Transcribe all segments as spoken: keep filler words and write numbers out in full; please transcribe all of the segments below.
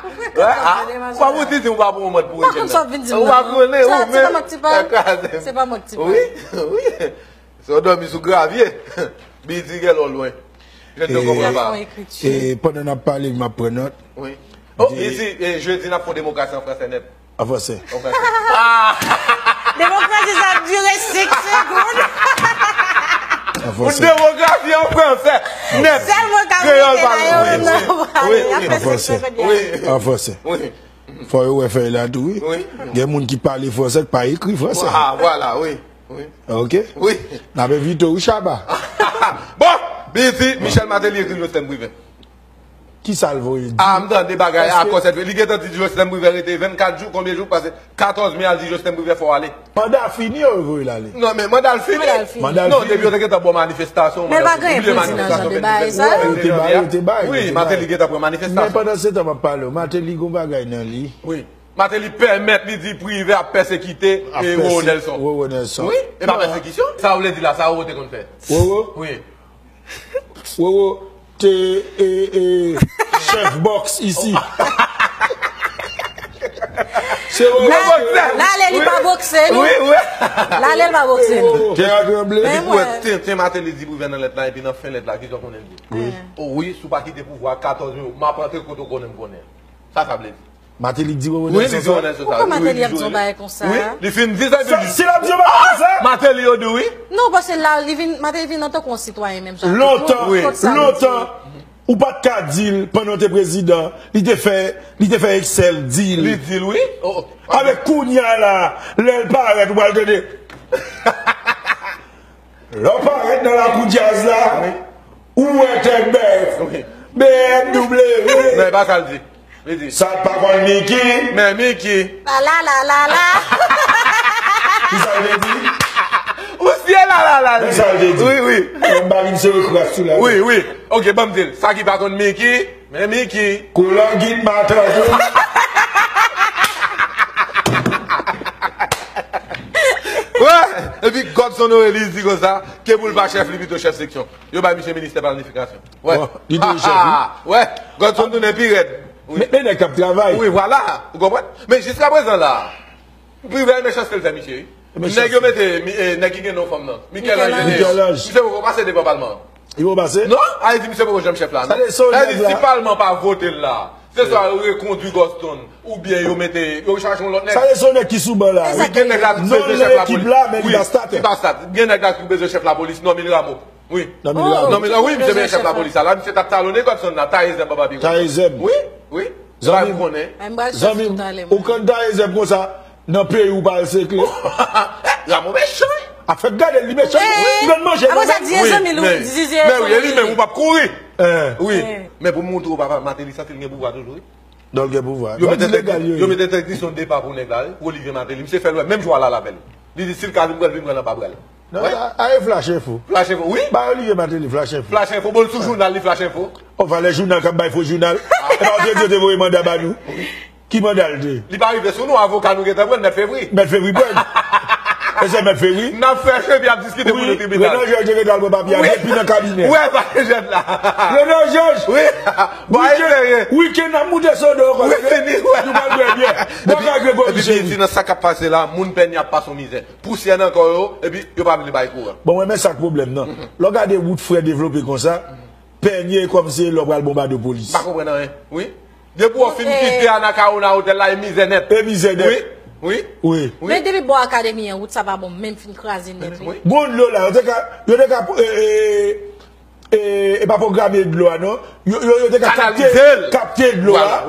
Ou pa pou titi, ou pa pou mòd pou rejèn nan. Ou pa konnen, ou menm. Se pa mòd ti pal. Se pa mòd ti pal. Wi, wi. Se w dòmi sou gravye. Bidi gen lò lwen. Je ne comprends pas. E pandan n ap pale, m ap pran nòt. Wi. Oh, isi, e, jedi, n ap fè yon demokrasi an fransè nèt. An fransè. An fransè. Ah! Demokrasi sa ap dire senk segonn. An fransè. Yon demokrasi an fransè nèt. Sèl mwen ka kreyòl pa la, yo menm nan pale. Wi, wi, wi. An fransè. Wi. An fransè. Wi. Fò yo wè fèy la tou, wi. Wi. Gen moun ki pale fransè, ki pa ekri fransè. Ah, vwala, wi. Wi. Ok? Wi. N ap envite w, wi, Shabba. Bon, Bidi, Michel Martelly ekri Joslèn Privè. Kisa l voye di? Ah, m tande bagay akò sèt fevriye. Li gentan di Joslèn Privè rete vennkat jou, konbyen jou k pase? Katòz me, al di Joslèn Privè fò w ale. Manda fini, yo voye l ale. Non, men manda l fini. Manda l fini. Non, depi yo te gentan bò manifestasyon, manda fini. Oublie manifestasyon vennsis fevriye a. Yo te bay, yo te bay. Wi, Martelly gentan pran manifestasyon. Men pandan se tan m ap pale w, Martelly gon bagay nan li. Wi. Martelly pèmèt li di Privè ap pèsekite Roro Nelson. Roro Nelson. Wi, e pa pèsekisyon. Sa w vle di la, sa Roro te konn fè. Roro? Wi. Roro te, e, e, chèf bòks isi. Se Roro. Lale li pa bokse, non. Wi, wi. Lale li pa bokse, non. Tè a tranble. Epi pou wè, ten, ten Martelly di Privè nan lèt la, epi nan fen lèt la, kisa w konnen l di? Wi. O wi, si w pa kite pouvwa a katòz me, m ap antre kote w konnen m konnen. Sa sa vle di? Martelly di Roro Nelson sa? Wi, li di Roro Nelson sa. Poukwa Martelly ap di yon bagay konsa? Wi, li fin di sa, epi li di. Si l ap di yon bagay konsa? Martelly yo di wi. Non, paske la, li vin, Martelly vin an tankou yon sitwayen menm jan. Lontan, lontan, ou pa t ka di l pandan w te prezidan, li te fè, li te fè Excel di l. Li di l, wi. Avèk kounye a la, lè l parèt, ou pral tande. Lè w parèt nan lakou djaz la, ou wè tèt bèf, B M W. Non, e pa sa l di. Li di. Sa l pa konn Miki. Men Miki. La, la, la, la, la. Ki sa l te di? Ou siye la, la, la, li di. Men sa l te di. Wi, wi. Mwen m pa vin sere kras sou la. Wi, wi. Ok, ban m di l. Sa ki pa konn Miki, men Miki. Koulangit matant, wi. Wè, epi Godson Orélien di konsa, ke pou l pa chèf, li pito chèf seksyon. Yo bay misye ministè planifikasyon. Wè. Bon, li tounen chèf, wi. Wè, Godson tounen pi rèd. Wi. Men, men nèg k ap travay. Wi, vwala. Ou konprann? Men jiskaprezan la, Privè e mechanste l fè misye, wi. Nèg yo mete, mi-, eh, nèg ki gen non fanm nan. Michel-Ange Denis. Michel-Ange. Misye poko pase devan palman an. Li poko pase? Non, Ayiti, misye poko janm chèf la, non. Sa vle di, se yon nèg la. Sa vle di, si palman pa vote l la, se swa yo rekondwi Godson, oubyen yo mete, yo chache yon lòt nèg. Sa vle di, se yon nèg ki sou ban la. Wi, gen nèg la ki bezwen chèf lapolis. Non, nan ekip la, men li pa stat. Wi, li pa stat. Gen nèg la ki bezwen chèf lapolis, Normil Rameau. Wi. Normil Rameau. Normil, wi, misye bezwen chèf lapolis la. La, misye t ap talone Godson la, taye zèb anba biwo. Taye zèb. Wi, wi. Zanmi m, zanmi m, ou konn taye zèb konsa, nan peyi ou pa al sekle. Rameau mechan. A fèk gade l, li mechan. Li konn manje. Apre sa, di zanmi l, wi, men wi, e li menm, ou p ap kouri. Wi. Men pou m montre w, papa, Martelly santi l gen pouvwa toujou, wi. Non, l gen pouvwa. Yo mete entèdiksyon depa pou nèg la, wi, pou Olivier Martelly. Misye fè l wè, menm jou a la, l apèl. Li di, si l ka vin pran l, vin pran l anba bra l. Non, a, a, e Flash Info. Flash Info, wi. Ba Olivier Martelly, Flash Info. Flash Info, bon, l sou jounal li, Flash Info. O, valè jounal k ap bay fo jounal. E pa yo te voye manda ba nou. Ki manda l te? Li pa rive sou nou, avoka nou gentan pran l, Mèt Fevri. Mèt Fevri pran l. E se Mèt Fevri? N ap fè chemen ap diskite pou nou tribinal. Renan Jòj te gentan al pran papye a depi nan kabinè. Wè, pa jèt la. Renan Jòj! Wi. Bon, espere. Wikenn ap moute sodo ankò. Wi, fini, wè. Nou pral bwè byè. Bwè ka Gregori Cheri. Epi, nan sa k ap pase la, moun pènye ap pase yon mizè. Pousyè nan kò yo, epi yo pa vle bay kouran. Bon, mwen, men sa k pwoblèm nan. Lè w gade wout frè devlope konsa, pènye kòmsi lè w pral bonbade polis. M pa konprann anyen. Wi. Depi w fin kite Anacaona Hotel la, e mizè nèt. E mizè nèt. Wi. Wi. Wi. Men depi bò akademi an, wout sa pa bon, menm fin kraze nèt, wi. Gon dlo la, yo te ka, yo te ka, e, e, e, e pa pwograme dlo a, non. Yo, yo, yo te ka kapte, kapte dlo a,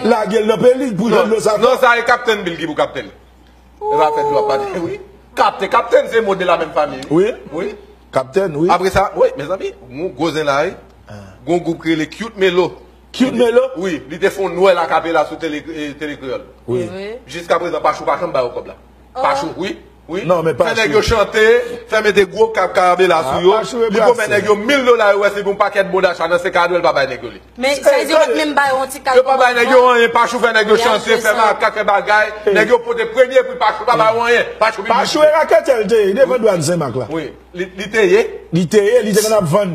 lage l nan peli pou jan dlo sa fè. Non, sa e Kaptenn Bill ki pou kapte l. E pa fè dlo a pati, wi. Kapte, kaptenn se mo de la menm fami, wi. Wi. Wi. Kaptenn, wi. Apre sa, wi, mezanmi, gon gwo zen la, wi. Gon gwoup ki rele Cute Melo. Cute Melo? Wi, li te fè yon Nwèl a kapela sou tele, e, Tele Kreyòl. Wi. Jiskaprezan, Pachou pa janm ba yo kòb la. Pachou, wi, wi. Non, men Pachou. Fè nèg yo chante, fè mete gwo kab karabela sou yo. Li pwomèt nèg yo mil dola, yo wè se pou yon pakèt bon dacha nan se kado, l pa bay nèg yo li. Men sa vle di yo pa t menm ba yo yon ti kado. Yo pa bay nèg yo anyen, Pachou fè nèg yo chante, fè makak, fè bagay. Nèg yo pote premye pri, Pachou pa ba yo anyen. Pachou e raketè l te ye, devan dwàn Senmak la. Wi. Li, li te ye? Li te ye, li te konn ap vann.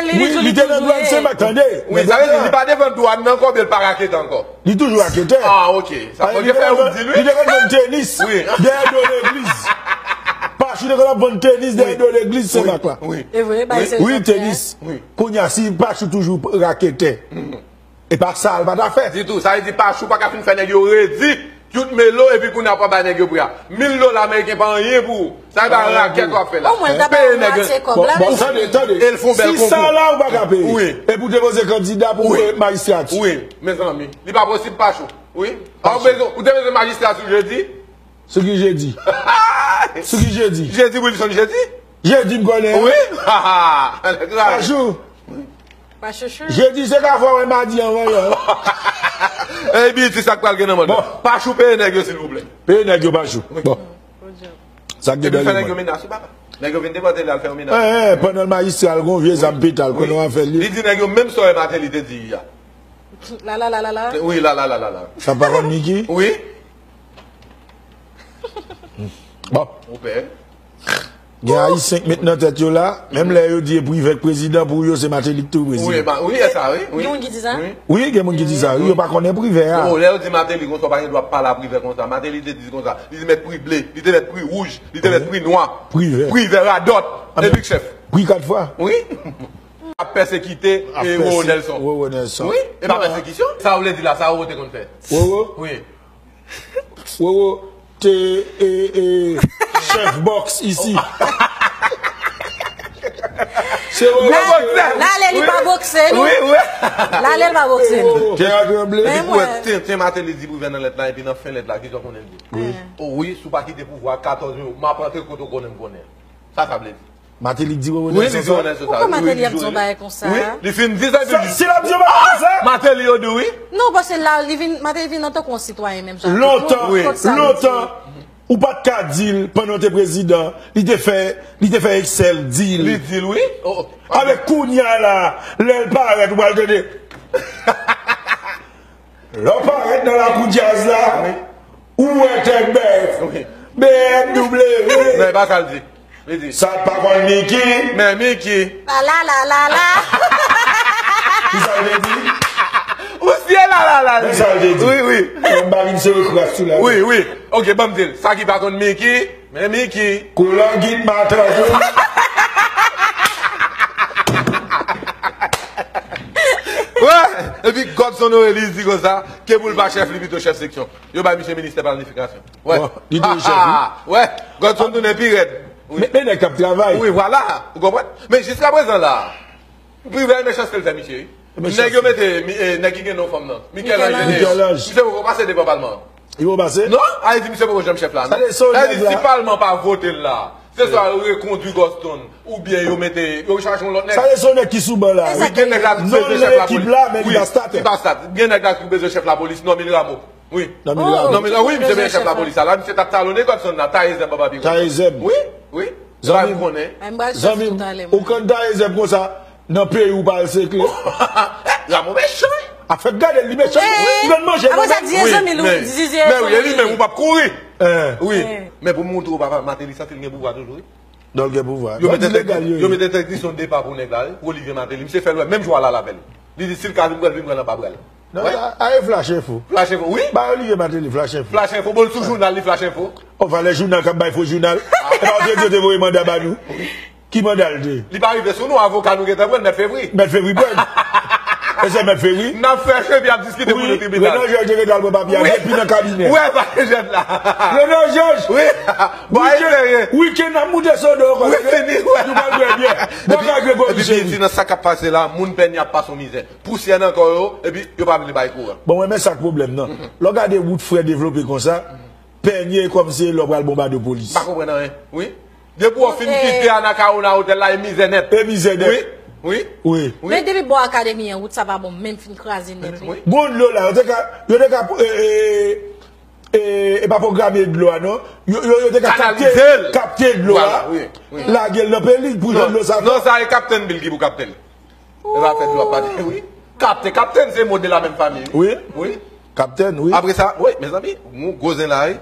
Wi, li te nan dwàn Senmak, tande. Wi, sa vle di li pa devan dwàn nan ankò, oubyen li pa raketè ankò? Li toujou raketè. Ah, ok. Sa fò ke fè ou di l, wi. Li te konn vann tenis dèyè do legliz. Pachou te konn ap vann tenis dèyè do legliz Senmak la. Wi, wi. Wi, tenis. Wi. Kounye a, si Pachou toujou raketè, e pa sa l pa ta fè. Ditou. Sa vle di Pachou pa ka fin fè nèg yo redi, Cute Melo, epi kounye a w ap bay nèg yo pri a. Mil dola ameriken pa anyen pou ou. Sa e pa rakèt w ap fè la. Omwen l ta ba w mwatye kòb la. Bon, tande, tande. E l fè yon bèl konkou. Si sa la ou pa ka peye. Wi. Epi w te poze kandida pou majistrati. Wi, mezanmi. Li pa posib, Pachou. Wi. Ou bezwen, ou te bezwen majistrati jedi? Sou ki jedi? Sou ki jedi? Jedi, Wilson, jedi? Jedi m konnen. Wi. Pachou. Pa chouchou. Jedi se ka fwa wè madi an vanyan. Ey, Biti, sa k pral gen nan mòd la? Bon. Pachou, peye nèg yo, silvouplè. Peye nèg yo, Pachou. Bon. Sa k gen nan mòd? Epi fè nèg yo menas wi, papa. Nèg yo vin depòte l al fè yon menas. Eh, eh, pandan l majistra l gon vye zam petal, konnen w ap fè l ye. Li di nèg yo menm sa w wè Martelly te di a. La, la, la, la, la. Wi, la, la, la, la, la. Sa pa konn Miki? Wi. Bon. Ou pè. Gen Ayisyen k met nan tèt yo la, menm lè yo di e Privè k prezidan, pou yo se Martelly k tou prezidan. Wi, e sa, wi. Gen moun ki di sa? Wi, gen moun ki di sa, wi, yo pa konnen Privè a. Oh, lè yo di Martelly konsa, w pa gen dwa pale a Privè konsa. Martelly te di konsa, li te mèt pri ble, li te mèt pri wouj, li te mèt pri nwa. Privè. Privè radòt. Epi k chèf. Pri kat fwa. Wi. Ap pèsekite Roro Nelson. Roro Nelson. Wi, e pa pèsekisyon. Sa w vle di la, sa Roro te konn fè? Roro? Wi. Roro te, e, e, chèf bòks isi. Se Roro. La, la, lè li pa bokse, non. Wi, wi. La, lè li pa bokse, non. Tè a tranble. Epi pou wè, ten, ten Martelly di Privè nan lèt la, epi nan fen lèt la, kisa w konnen l di? Wi. O wi, si w pa kite pouvwa a katòz mil, m ap antre kote w konnen m konnen. Sa sa vle di? Martelly di Roro Nelson sa? Wi, li di Roro Nelson sa. Poukwa Martelly ap di yon bagay konsa? Wi, li fin di sa, epi li di. Si l ap di yon bagay konsa? Martelly yo di wi. Non, paske la, li vin, Martelly vin antanke yon sitwayen menm jan. Lontan, lontan, ou pa t ka di l, pandan w te prezidan, li te fè, li te fè Excel di l. Li di l, wi. Avèk kounye a la, lè l parèt, ou pral tande. Lè w parèt nan lakou djaz la, ou wè tèt bèf, B M W. Non, e pa sa l di. Li di. Sa pa konn Miki. Men Miki. La, la, la, la, la. Kisa l te di? Ou siye la, la, la. Men sa l te di. Wi, wi. Mwen pa vin sere kras sou la. Wi, wi. Ok, ban m di l. Sa ki pa konn Miki. Men Miki. Koulangit matan tou. Wè, epi Godson Orélus di konsa, ke pou l pa chèf li pito chèf seksyon. Yo bay misye ministè planifikasyon. Wè. Bon, li te chèf, wi. Wè, Godson tounen pi rèd. Wi. Men, men nèg k ap travay. Wi, vwala. Ou konprann? Men jiskaprezan la, Privè e mechanste l fè misye, wi. Nèg yo mete, mi- eh, nèg ki gen non fanm nan. Michel-Ange. Michel-Ange. Misye poko pase devan palman an. Li poko pase? Non, Ayiti, misye poko janm chèf la, non. Sa vle di, si palman pa vote l la, se swa yo rekondui Godson, oubyen yo mete, yo chache yon lòt nèg. Sa vle di, se yon nèg ki sou ban la. Wi, gen nèg la ki bezwen chèf lapolis. Non, ekip la, men li pa stat. Wi, li pa stat. Gen nèg la ki bezwen chèf lapolis, Normil Rameau. Wi. Normil Rameau. Normil, wi, misye bezwen chèf lapolis la. Misye t ap talone Godson la, taye zèb anba pye. Taye zèb. Wi, wi. Zanmi m, konnen. Zanmi m, ou konn taye zèb konsa, nan peyi ou pa al sekle. Rameau mechan. A fèk gade l, li mechan. Li konn manje mwen menm. Apre sa, di zanmi l, wi, di, di, men wi, e li menm, ou p ap kouri. Wi. Men pou m montre w, papa, Martelly santi l gen pouvwa toujou, wi. Donk, gen pouvwa. Yo mete entèdiksyon depa pou nèg la, wi, pou Olivier Martelly. Misye fè l wè, menm jou a la l avè l. Li di, si l ka vin pran l, vin pran l anba bra l. Non, a, a, e Flash Info. Flash Info, wi. Ba Olivier Martelly Flash Info. Flash Info, bon, l sou jounal li, Flash Info. O, valè jounal k ap bay fo jounal. E pa yo te voye manda ba nou. Ki manda l te? Li pa rive sou nou, avoka nou gentan pran, Mèt Fevri. Mèt Fevri pran. E se Mèt Fevri? N ap fè chemen, ap diskite pou nou tribinal. Renan Georges te gentan al pran papye a depi nan kabinè. Wè, pa jèn la. Renan Georges! Wi. Bon, espere. Wikenn ap moute sou do kòl. Wi, fini, wè. Nou pral bwè byè. Bwè ka gre gwo. Epi, Biti, nan sa k ap pase la, moun Pènye ap pase yon mizè. Pousyè nan kò yo, epi yo pa vle bay kouran. Bon, mwen, men sa k pwoblèm nan. Lè w gade wout frè devlope konsa, Pènye kòmsi lè w pral bonbade polis. M pa konprann anyen. Wi. Depi w fin kite Anacaona Hotel la, e mizè nèt. E mizè nèt. Wi. Wi. Wi. Men depi bò akademi an, wout sa pa bon, menm fin kraze nèt, wi. Wi. Gon dlo la, yo te ka, yo te ka, e, e, e, e pa pwograme dlo a, non. Yo, yo, yo te ka kapte, kapte dlo a, lage l nan peli pou jwenn dlo sa. Non, sa e Kaptenn Bill ki pou kapte l. E pa fè dlo ap pati, wi. Kapte, kaptenn, se mo de la menm fami, wi. Wi. Wi. Kaptenn, wi. Apre sa, wi, mezanmi, gon gwo zen la, wi.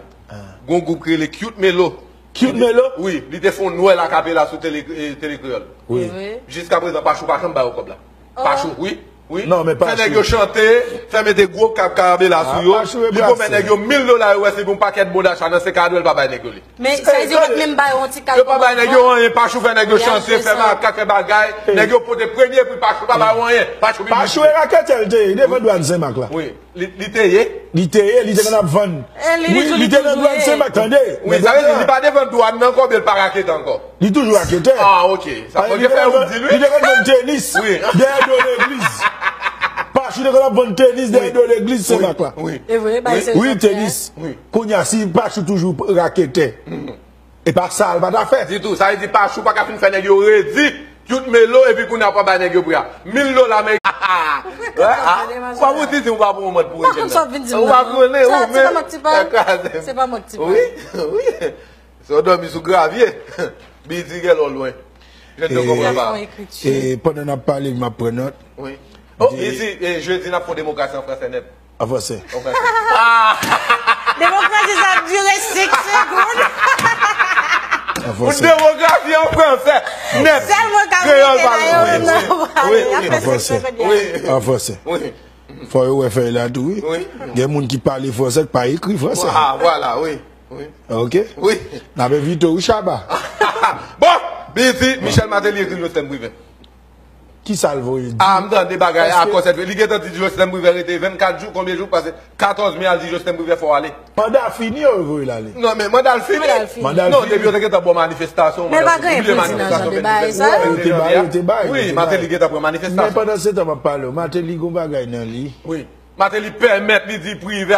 Gon gwoup ki rele Cute Melo. Cute Melo? Wi, li te fè yon nwèl akapela sou tele, eh, Tele Kreyòl. Wi. Jiska prezan, Pachou pa janm ba yo kòb la. Pachou, wi, wi. Non, men Pachou. Fè nèg yo chante, fè mete gwo akapela sou yo. Li pwomèt nèg yo mil dola U S, epi yon pakèt bon dacha nan se kadwèl pa bay nèg yo li. Men sa vle di yo pa t menm ba yo yon ti kal. Yo pa bay nèg yo anyen, Pachou fè nèg yo chante, fè makak, fè bagay. Nèg yo pote premye pri, Pachou pa ba yo anyen. Pachou e raketè l te ye, devan dwàn Senmak la. Wi. Li, li te ye? Li te ye, li te konn ap vann. Wi, li te nan dwàn Senmak, tande. Wi, sa vle di li pa devan dwàn nan ankò, oubyen li pa raketè ankò? Li toujou raketè. Ah, ok. Sa fò ke fè ou di l, wi. Li te konn vann tenis dèyè do legliz. Pachou te konn ap vann tenis dèyè do legliz Senmak la. Wi, tenis. Kounye a, si Pachou toujou raketè, e pa sa l pa ta fè. Ditou. Sa vle di Pachou pa ka fin fè nèg yo redi Cute Melo, epi kounye a pa bay nèg yo pri a. Mil dola ameriken. Fò ou di ou pa pran yon mòd pou rejwenn. Ou pa konnen, ou menm. Se pa mòd ti pa. Wi, wi. Si w dòmi sou gravye, Bidi gen lò lwen. Je ne comprends pas. E pandan n ap pale, m ap pran nòt. Wi. Oh, Bidi, e, jedi n ap fè yon demokrasi an fransè nèt. An fransè. An fransè. Ah! Demokrasi sa ap dire senk segonn. An fransè. Yon demokrasi an fransè nèt. Sèl mwen ka kreyòl pa pale. Wi, wi. An fransè. Wi. An fransè. Wi. Fò yo wè fèy la tou, wi. Wi. Gen moun ki pale fransè, ki pa ekri fransè. Ah, vwala, wi. Wi. Ok? Wi. N ap envite w, wi, Shabba. Bon, Bidi, Michel Martelly ekri Joslèn Privè. Kisa l voye di? Ah, m tande bagay akò sèt. Li gentan di Joslèn Privè rete vennkat jou, konbyen jou k pase? Katòz me, al di Joslèn Privè fò w ale. Manda fini, yo voye l ale. Non, men manda l fini. Manda l fini. Non, depi yo te gentan bò manifestasyon, men pa gen pou di nan jan de bagay sa. Yo te bay, yo te bay. Wi, Martelly gentan pran manifestasyon. Men pandan se tan m ap pale w, Martelly gon bagay nan li. Wi. Martelly pèmèt li di Privè